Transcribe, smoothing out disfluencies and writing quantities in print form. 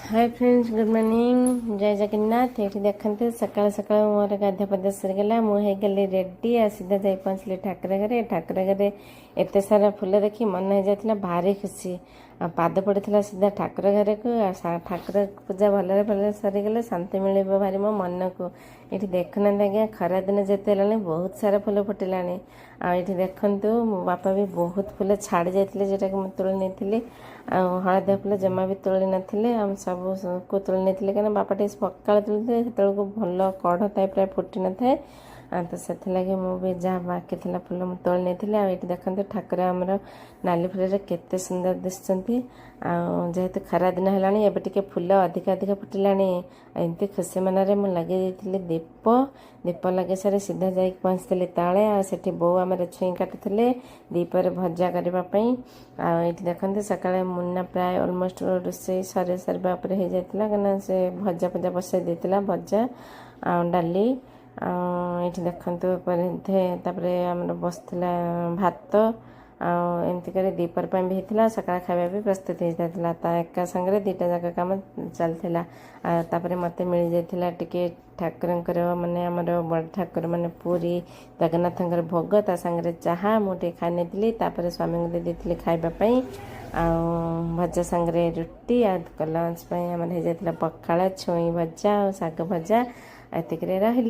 ହାଏ friends, good morning, ଜୟ ଜଗନ୍ନାଥ। ଏଇଠି ଦେଖନ୍ତୁ, ସକାଳୁ ସକାଳୁ ମୋର ଗାଧୁଆ ପାଧୁଆ ସରିଗଲା, ମୁଁ ହେଇଗଲି ରେଡ଼ି ଆଉ ସିଧା ଯାଇ ପହଞ୍ଚିଲି ଠାକୁର ଘରେ। ଠାକୁର ଘରେ ଏତେ ସାରା ଫୁଲ ଦେଖି ମନ ହେଇଯାଇଥିଲା ଭାରି ଖୁସି ଆଉ ପାଦ ପଡ଼ିଥିଲା ସିଧା ଠାକୁର ଘରକୁ। ଆଉ ଠାକୁର ପୂଜା ଭଲରେ ଭଲରେ ସରିଗଲେ ଶାନ୍ତି ମିଳିବ ଭାରି ମୋ ମନକୁ। ଏଇଠି ଦେଖୁନାହାନ୍ତି ଆଜ୍ଞା, ଖରାଦିନ ଯେତେ ହେଲାଣି ବହୁତ ସାରା ଫୁଲ ଫୁଟିଲାଣି। ଆଉ ଏଇଠି ଦେଖନ୍ତୁ, ମୋ ବାପା ବି ବହୁତ ଫୁଲ ଛାଡ଼ି ଯାଇଥିଲେ, ଯେଉଁଟାକି ମୁଁ ତୋଳି ନେଇଥିଲି। ଆଉ ହଳଦିଆ ଫୁଲ ଜମା ବି ତୋଳି ନଥିଲେ, ଆମେ ସବୁକୁ ତୋଳି ନେଇଥିଲେ, କାହିଁକିନା ବାପା ଟିକେ ସକାଳେ ତୋଳିଥିଲେ, ସେତେବେଳକୁ ଭଲ କଢ଼ ଥାଏ, ପ୍ରାୟ ଫୁଟି ନଥାଏ। ଆଉ ତ ସେଥିଲାଗି ମୁଁ ବି ଯାହା ବାକି ଥିଲା ଫୁଲ ମୁଁ ତୋଳି ନେଇଥିଲି। ଆଉ ଏଇଠି ଦେଖନ୍ତୁ, ଠାକୁର ଆମର ନାଲି ଫୁଲରେ କେତେ ସୁନ୍ଦର ଦିଶୁଛନ୍ତି। ଆଉ ଯେହେତୁ ଖରା ଦିନ ହେଲାଣି, ଏବେ ଟିକେ ଫୁଲ ଅଧିକ ଅଧିକ ଫୁଟିଲାଣି। ଆଉ ଏମିତି ଖୁସି ମନରେ ମୁଁ ଲଗେଇ ଦେଇଥିଲି ଦୀପ। ଦୀପ ଲଗେଇ ସାରି ସିଧା ଯାଇକି ପହଞ୍ଚିଥିଲି ତଳେ। ଆଉ ସେଠି ବୋଉ ଆମର ଛୁଇଁ କାଟୁଥିଲେ ଦ୍ୱିପହରେ ଭଜା କରିବା ପାଇଁ। ଆଉ ଏଇଠି ଦେଖନ୍ତୁ, ସକାଳେ ମୁନ୍ନା ପ୍ରାୟ ଅଲମୋଷ୍ଟ ରୋଷେଇ ସରି ସାରିବା ଉପରେ ହେଇଯାଇଥିଲା, କାହିଁକିନା ସେ ଭଜା ଫଜା ବସାଇ ଦେଇଥିଲା, ଭଜା ଆଉ ଡାଲି। ଆଉ ଏଇଠି ଦେଖନ୍ତୁ, ତାପରେ ଆମର ବସିଥିଲା ଭାତ। ଆଉ ଏମିତି କରି ଦ୍ୱିପହର ପାଇଁ ବି ହେଇଥିଲା, ସକାଳ ଖାଇବା ବି ପ୍ରସ୍ତୁତ ହେଇଯାଇଥିଲା। ତା ଏକା ସାଙ୍ଗରେ ଦୁଇଟା ଯାକ କାମ ଚାଲିଥିଲା। ଆଉ ତାପରେ ମୋତେ ମିଳିଯାଇଥିଲା ଟିକେ ଠାକୁରଙ୍କର, ମାନେ ଆମର ବଡ଼ ଠାକୁର, ମାନେ ପୁରୀ ଜଗନ୍ନାଥଙ୍କର ଭୋଗ, ତା ସାଙ୍ଗରେ ଚାହା ମୁଁ ଟିକେ ଖାଇ ନେଇଥିଲି। ତାପରେ ସ୍ୱାମୀଙ୍କୁ ଦେଇ ଦେଇଥିଲି ଖାଇବା ପାଇଁ। ଆଉ ଭଜା ସାଙ୍ଗରେ ରୁଟି, ଆଉ ଲଞ୍ଚ ପାଇଁ ଆମର ହେଇଯାଇଥିଲା ପଖାଳ, ଛୁଇଁ ଭଜା ଆଉ ଶାଗ ଭଜା। ଏତିକିରେ ରହିଲି।